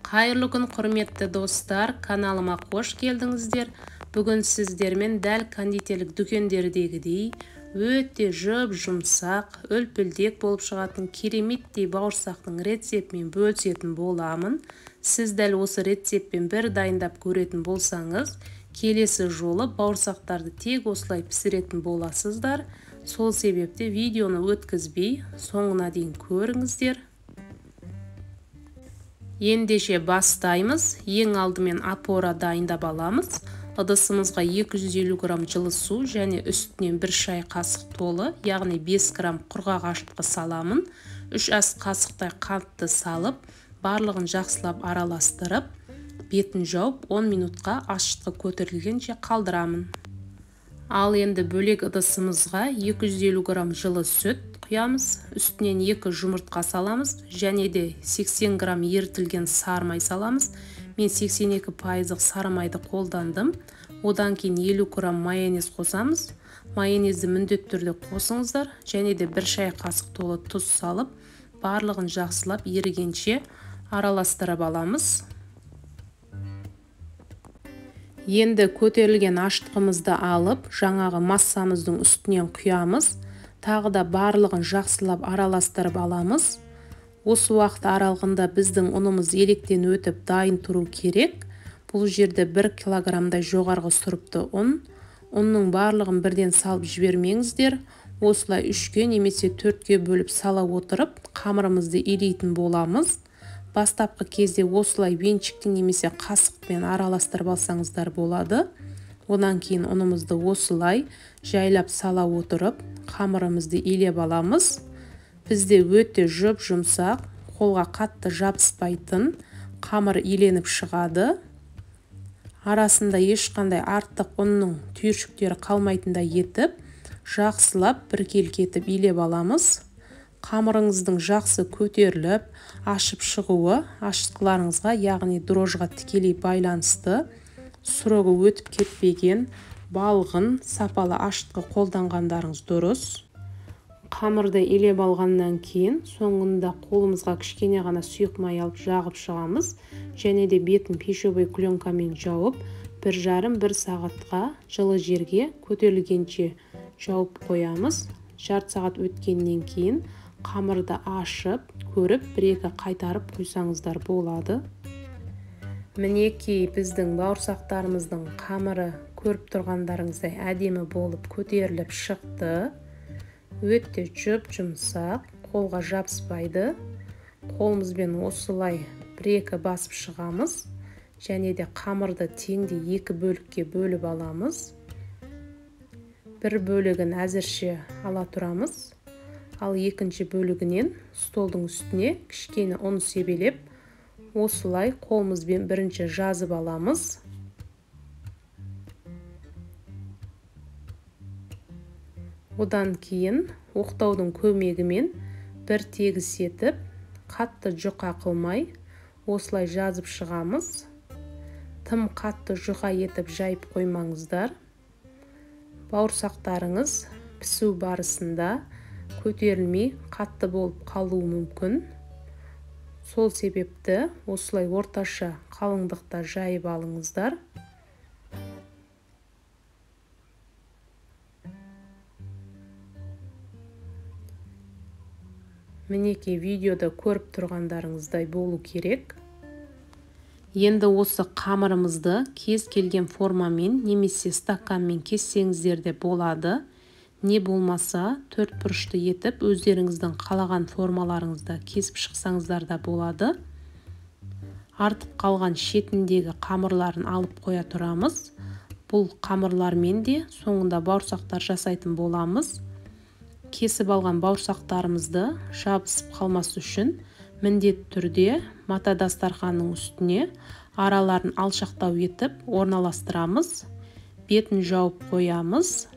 Қайырлы күн, құрметті достар, каналыма қош келдіңіздер. Бүгін сіздермен дәл кондитерлік дүкендердегідей өте жұп-жұмсақ, үлпілдек болып шығатын кереметтей бауырсақтың рецептімен бөлісетін боламын. Сіз дәл осы рецептпен бір дайындап көретін болсаңыз, келесі жолы бауырсақтарды тек осылай пісіретін боласыздар. Сол себепте видеоны өткізбей, соңына дейін көріңіздер. Ендеше бастаймыз. Ең алдымен опора дайындап аламыз. Ыдысымызға 250 грамм жылы су және үстінен 1 шай қасық толы, яғни 5 грамм құрғақ ашытқы саламын. 3 ас қасықтай қантты салып, барлығын жақсылап араластырып, бетін жауып 10 минутқа ашытқы көтерілгенше қалдырамын. Ал енді бөлек ыдысымызға 250 грамм жылы сүт құямыз, үстінен 2 жұмыртқа саламыз және де 80 грамм ерітілген сары май саламыз. Мен 82% сары майды қолдандым. Одан кейін 50 грамм майонез қосамыз. Майонезді міндетті түрде қосыңыздар және де 1 шай қасық толы тұз салып, барлығын жақсылап ерігенше араластырып аламыз. Енді көтерілген ашытқымызды алып, жаңағы массамыздың үстінен құямыз. Тағы да барлығын жақсылап араластырып аламыз. Осы уақыт аралығында біздің ұнымыз електен өтіп дайын тұру керек. Бұл жерде 1 килограммдай жоғарғы сұрыпты ұн. Ұнның барлығын бірден салып жібермеңіздер. Осылай 3-ке немесе 4-ке бөліп сала отырып, қамырымызды илейтін боламыз. Бастапқы кезде осылай венчиктің немесе қасықпен араластырып алсаңыздар болады. Одан кейін ұнымызды осылай жайлап сала отырып, қамырымызды илеп аламыз. Бізде өте жұп-жұмсақ, қолға қатты жабыспайтын қамыр иленіп шығады. Арасында ешқандай артық ұнның түйіршіктері қалмайтындай етіп, жақсылап біркелкі етіп илеп аламыз. Қамырыңыздың жақсы көтеріліп, ашып шығуы ашытқыларыңызға, яғни дрожжыға тікелей байланысты. Срогы өтіп кетпеген, балғын, сапалы ашытқы қолданғандарыңыз дұрыс. Қамырды илеп алғаннан кейін соңында қолымызға кішкене ғана сұйық май алып жағып шығамыз және де бетін пищевой пленкамен жауып, 1,5-1 сағатқа жылы жерге көтерілгенше жауып қоямыз. Жарты сағат өткеннен кейін қамырды ашып, көріп, 1-2 қайтарып қойсаңыздар болады. Мінекей біздің бауырсақтарымыздың қамыры көріп тұрғандарыңыздай әдемі болып көтеріліп шықты. Өте жұп-жұмсақ, қолға жабыспайды. Қолымызбен осылай 1-2 басып шығамыз және де қамырды теңдей 2 бөлікке бөліп аламыз. Бір бөлігін әзірше ала тұрамыз. Ал екінші бөлігінен столдың үстіне кішкене ұн себелеп, осылай қолымызбен бірінші жазып аламыз. Одан кейін оқтаудың көмегімен бір тегіс етіп, қатты жұқа қылмай, осылай жазып шығамыз. Тым қатты жұқа етіп жайып қоймаңыздар. Бауырсақтарыңыз пісу барысында көтерілмей қатты болып қалуы мүмкін. Сол себепті осылай орташа қалыңдықта жайып алыңыздар. Мінекей видеода көріп тұрғандарыңыздай болу керек. Енді осы қамырымызды кез келген формамен немесе стаканмен кессеңіздер де болады. Не болмаса төрт бұрышты етіп өздеріңіздің қалаған формаларыңызда кесіп шықсаңыздар да болады. Артық қалған шетіндегі қамырларын алып қоя тұрамыз. Бұл қамырлармен де соңында бауырсақтар жасайтын боламыз. Кесіп алған бауырсақтарымызды жабысып қалмас үшін міндетті түрде мата дастарханның үстіне араларын алшақтау етіп орналастырамыз. Бетін жауып қоямыз.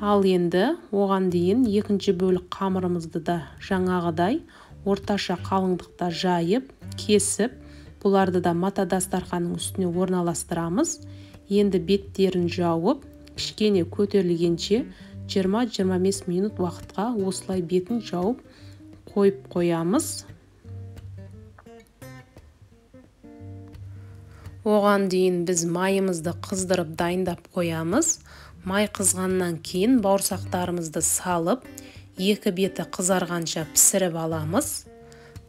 Ал енді оған дейін екінші бөлік қамырымызды да жаңағыдай орташа қалыңдықта жайып, кесіп, бұларды да мата дастарханның үстіне орналастырамыз. Енді беттерін жауып, кішкене көтерілгенше 20-25 минут уақытқа осылай бетін жауып қойып қоямыз. Оған дейін біз майымызды қыздырып дайындап қоямыз. Май қызғаннан кейін бауырсақтарымызды салып, екі беті қызарғанша пісіріп аламыз.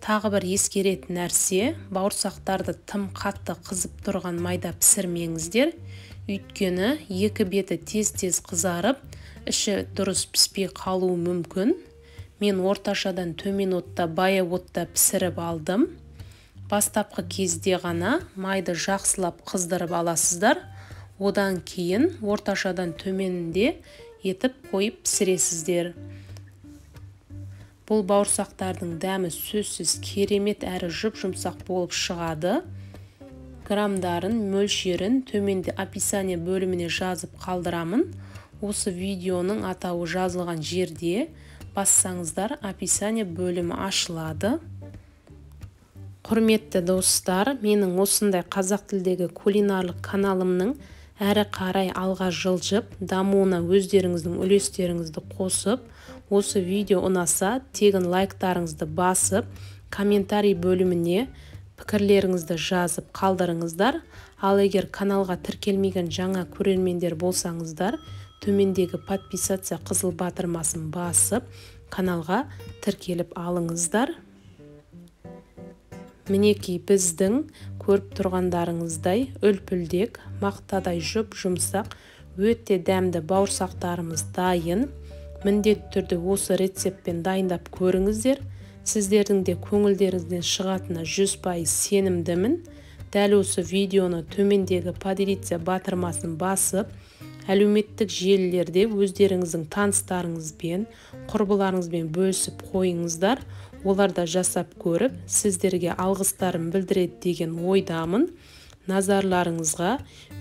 Тағы бір ескеретін нәрсе, бауырсақтарды тым қатты қызып тұрған майда пісірмеңіздер. Өйткені екі беті тез-тез қызарып, іші дұрыс піспей қалуы мүмкін. Мен орташадан төмен отта, баяу отта пісіріп алдым. Бастапқы кезде ғана майды жақсылап қыздырып аласыздар. Одан кейін орташадан төменінде етіп қойып пісіресіздер. Бұл бауырсақтардың дәмі сөзсіз керемет әрі жұп-жұмсақ болып шығады. Грамдарын, мөлшерін төменде описание бөліміне жазып қалдырамын. Осы видеоның атауы жазылған жерде бассаңыздар описание бөлімі ашылады. Құрметті достар, менің осындай қазақ тілдегі кулинарлық каналымның әрі қарай алға жылжып, дамуына өздеріңіздің үлестеріңізді қосып, осы видео ұнаса, тегін лайктарыңызды басып, комментарий бөліміне пікірлеріңізді жазып қалдырыңыздар. Ал егер каналға тіркелмеген жаңа көрермендер болсаңыздар, төмендегі подписаться қызыл батырмасын басып, каналға тіркеліп алыңыздар. Мінекей біздің көріп тұрғандарыңыздай үлпілдек, мақтадай жұп-жұмсақ, өте дәмді бауырсақтарымыз дайын. Міндетті түрде осы рецептпен дайындап көріңіздер. Сіздердің де көңілдеріңізден шығатынына 100% сенімдімін. Дәл осы видеоны төмендегі поделиться батырмасын басып, әлеуметтік желілерде өздеріңіздің таныстарыңызбен, құрбыларыңызбен бөлісіп қойыңыздар. Олар да жасап көріп, сіздерге алғыстарын білдіреді деген ойдамын. Назарларыңызға,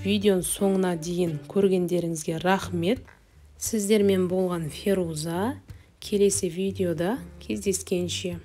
видеоның соңына дейін көргендеріңізге рахмет. Сіздермен болған Феруза. Келесі видеода кездескенше.